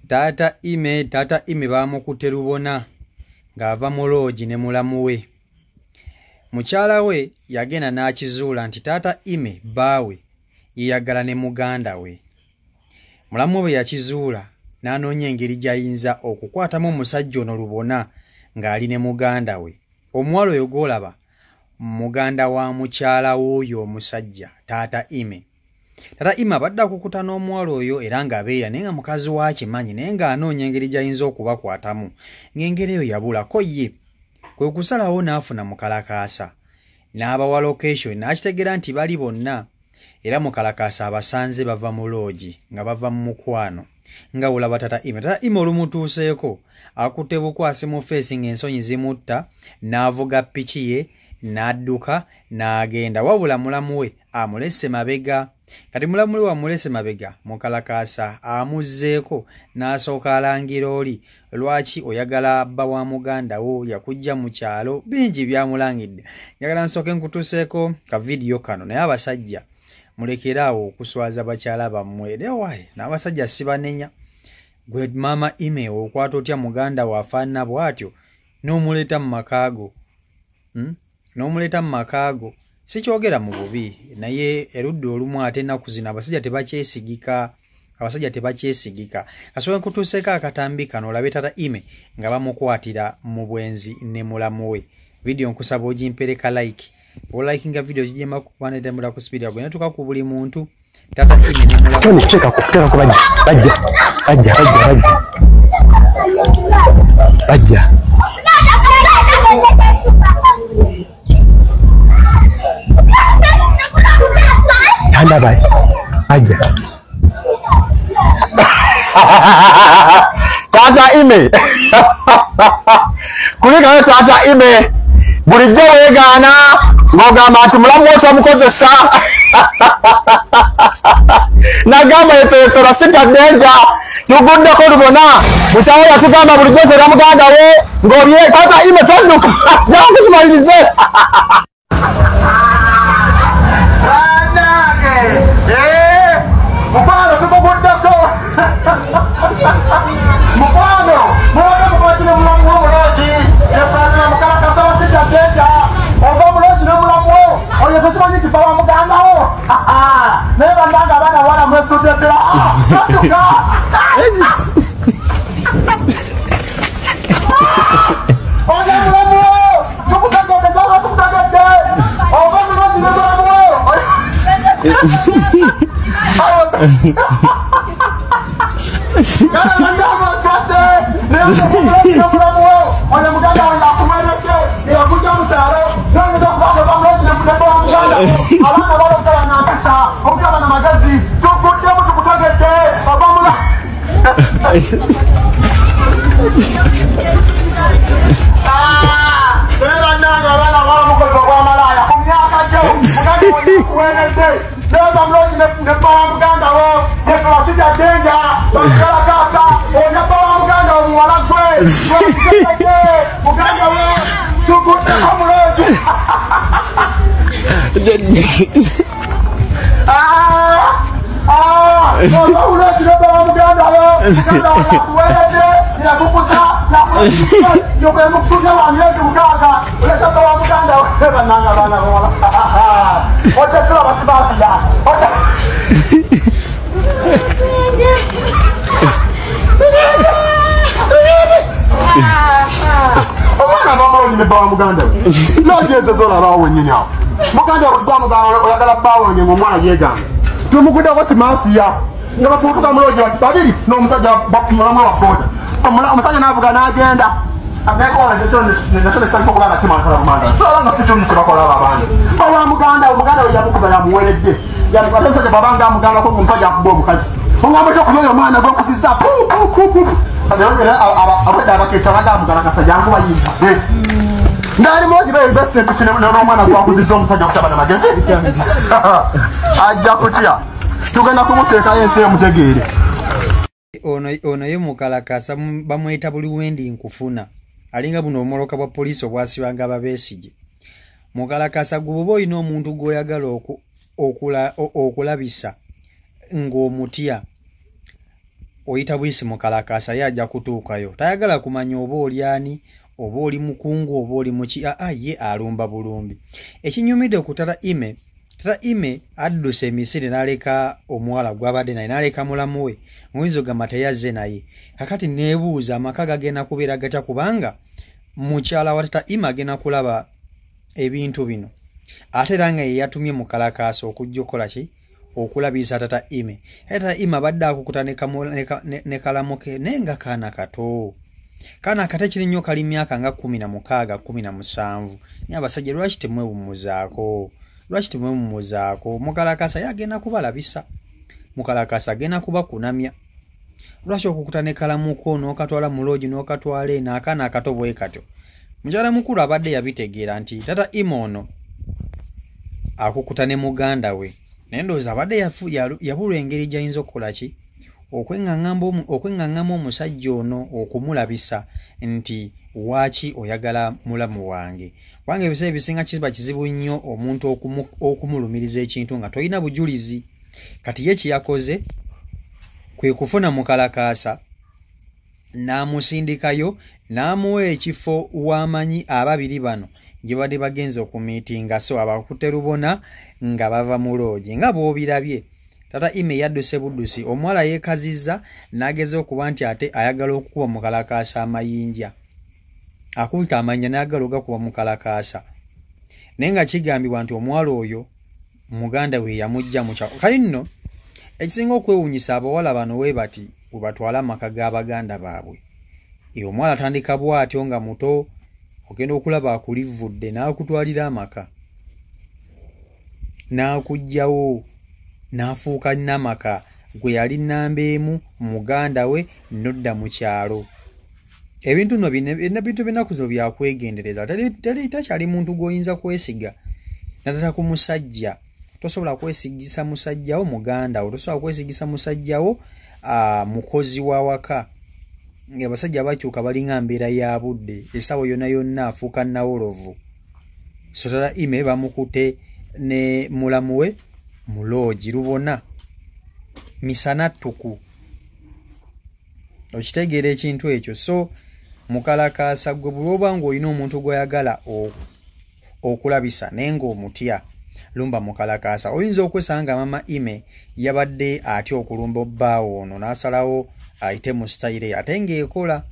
Taata Ime baamukutte lubona ng'ava mu loogi ne mulamu we. Mukyala we yagenda n'akizuula nti Taata Ime bbaawe yeeyagala ne muganda we. Mulamu we bwe yakizuula n'anoonya engeri gy'ayinza okukwatamu omusajja ono lubona ng'ali ne muganda we. Omuwala oyo gw'olaba muganda wa mukyala w'oyo omusajja Taata Ime. Taata Ime abadde akukuta n'omuwala oyo era ng'abeera naye nga mukazi we akimanyi, naye ng'anoonya engeri gy'ayinza okubakwatamu, ng'engeri eyo yabulako ye. Kwe kusalawo n'afuna mukalakaasa n'abawa location, n'akitegeera nti bali bonna, era mukalakaasa abasanze bava mu loogi nga bava mu mukwano nga bw'olaba Taata Ime. Taata Ime olumutuuseeko akutte bukwasi mu feesi ng'ensonyi zimutta, n'avuga ppiki ye n'adduka n'agenda, wabula mulamu we amulese mabega. Kati mulamu we wamulese mabega, mukalakaasa amuzzeeko n'asooka alangira oli, lwaki oyagala bba wa muganda wo, yakujja mu kyalo, bingi by'amulangidde. Njagala nsooke nkutuuseeko ka vidiyo kano, naye abasajja mulekere awo okuswaza bakyala bammwe. Naye waayi n'abasajja sibanenya. Gwe maama Ime okwata otya muganda wo afaanana bw'atyo n'omuleeta mu maka go? N'omuleeta mu maka go. Sikyogera mu bubi, naye erudda olumu ate ennaku zino abasajja tebakyesigika. Abasajja tebakyesigika. Kasooke nkutuuseeko akatambi kano olabe Taata Ime nga bamukwatira mu bwenzi ne mulamu we. Vidiyo nkusaba ogimpereka like. Bw'olikinga vidiyo zigenda kuba netambula ku speed yago netuuka ku buli muntu. Taata Ime ne mulamu Tony, teekako, teekako, bajja, bajja, bajja, bajja, bajja. Bajja. Tandaba, bajja. Taata Ime. Kulikayo Taata Ime. Bulijjo weegaana ng'ogamba nti mulamu wo tomukozesa. Nagamba efeefera sita ddenja, tuguddeko lubona. Mukyalo yatugamba bulijjo nti era muganda we ng'obye. Taata Ime todduka, jangu tumalirize. Bannange, mukwano tumuguddeko. Mukwano, muwone mukwatire mulamu wo muloogi. Yefaanana mukalakasa wa sita ddenja. Ova muloogi ne mulamu wo, oyo tekimanyi nti bba wa muganda wo. Naye bannange abaana bawala mwesudde ddala. Todduka. Oyo mulamu wo, tukutegedde, kyaba tukutegedde. Ova muloogi ne mulamu wo. Kale bannange oswadde, naye oyo ne mulamu wo, oyo muganda wange akuweredde, eyakujja mu kyalo, n'oyinza okuba nga ova muloogi ne bba wa muganda wo. Abaana balokala na mpisa, obutaba na magezi, tuguddemu tukutegedde, ova mulamu. Naye bannange abaana bawala mukozi ogw'amalaaya ku myaka gyo, muganda wange akuweredde, neva muloogi ne bba wa muganda wo, yefula sijja ddenja, bamukalakaasa, oyo bba wa muganda wo muwala gwe, gwe muganda wo, tuguddeko muloogi. Ova muloogi ne bba wa muganda wo, muganda wange akuweredde, yakukuza, yamukuza wa myezi 6, oleka bba wa muganda wo. Bannange abaana bawala, ojja tulaba kibafiya. Omwana bamawulire bba wa muganda we, loogi ezo z'olaba wennyini awo. Muganda we gwamugamba oyagala bba wange ng'omwana yeegamba. Tumuguddeko kimafiya nga bafuuka bamuloogi bati babiri n'omusajja mulamu wa booda. Omusajja n'avuga n'agenda. Nakyo nesanyuka okuba nga kimala muganda. So nga si kyonna kye bakola abo abaana. Bba wa muganda we, muganda we yamukuza yamuweredde. Ate omusajja bw'aba nga amugambako ng'omusajja akuba omukazi. Ongamba otya okulya oyo omwana gw'okuzizza? Pu, pu, pu, pu. Era abwedde abaketta bagamba mugalakasa jangu bayingidde. Ng'ali muloogi beeyiga essempiki n'omwana gw'akuzizza omusajja okutaba na magezi. Ajja kutya. Tugenda kumuteekayo ensi emutegeere. Ono ye mukalakaasa bamuyita buli wendi nkufuna. Alinga buno obumoloka bwa poliisi obwasibanga ababeesige. Mukalakaasa gwe bw'oba olina omuntu gw'oyagala okulabisa ng'omutya, Oyita buyisi mukalakaasa, ye ajja kutuukayo. Tayagala kumanya oba oli ani, oba oli mukungu, oba oli muki. Aa, ye alumba bulumbi. Ekinyumidde ku Tata Ime, Tata Ime adduse emisinde n'aleka omuwala gw'abadde naye, n'aleka mulamu we. Oyinza ogamba teyazze naye. Kakati neebuuza amaka gagenda kubeera gatya, kubanga mukyala wa Tata Ime agenda kulaba ebintu bino, ate era nga ye yatumye mukalakaasa okujja okukola ki? Okulabisa Tata Ime. Era Tata Ime abadde akukuta ne kalamu ke, naye nga kaana kato, kaana kato ekiri nnyo, kali myaka nga 16, 17. Naye abasajja lwaki temwewummuzaako? Lwaki temwewummuzaako? Mukalakaasa ye agenda kubalabisa, mukalakaasa agenda kubakunamya. Lwaki okukuta ne kalamuko n'okatwala mu loogi n'okatwala eno, akaana akato bwe katyo? Mukyala mukulu abadde yabitegeera nti Tata Ime ono akukuta ne muganda we, naye ndowooza abadde yabulwa engeri gy'ayinza okukola ki, okweŋŋaŋŋamu omusajja ono, okumulabisa nti waaki oyagala mulamu wange. Kubanga ebiseera ebisinga kiba kizibu nnyo omuntu okumulumiriza ekintu nga tolina bujulizi. Kati ye kye yakoze kwe kufuna mukalakaasa n'amusindikayo, n'amuwa ekifo w'amanyi ababiri bano gye badde bagenze okumiitinga. So abakutte lubona nga bava mu loogi nga bw'obirabye. Tata Ime yadduse buddusi, omuwala yeekazizza n'ageza okuba nti ate ayagala okukuba mukalakaasa amayinja, akuyita amayinja n'ayagala ogakuba mukalakaasa, naye nga kigambibwa nti omuwala oyo muganda we yamujja mu kyalo. Kale nno ekisinga okwewuunyisa, abawala bano we bati we batwala amaka g'abaganda baabwe. Omuwala atandika bw'atyo nga muto, ogenda okulaba akulivvudde n'akutwalira amaka, n'akuggyawo, n'afuuka nnamaka gwe yali nnamba emu muganda we, n'odda mu kyalo. Ebintu nno bintu by'ennaku zino byakwegendereza. Teri takyali muntu gw'oyinza kwesiga, naddala ku musajja. Tosobola kwesigisa musajja wo muganda wo, tosobola kwesigisa musajja wo mukozi wa waka. Abasajja bakyuka, balinga mbeera ya budde, essaawa yonna yonna afuuka nnawolovu. So Tata Ime bamukute ne mulamu we mu loogi lubona misana ttuku. Okitegeera ekintu ekyo? So mukalakaasa gwe, buli oba ng'olina omuntu gw'oyagala okulabisa naye ng'omutya, lumba mukalakaasa. Oyinza okwesanga nga mama Ime yabadde atya okulumba bbaawo ono, n'asalawo ayite mu sitayiro eyo ate ng'ekola.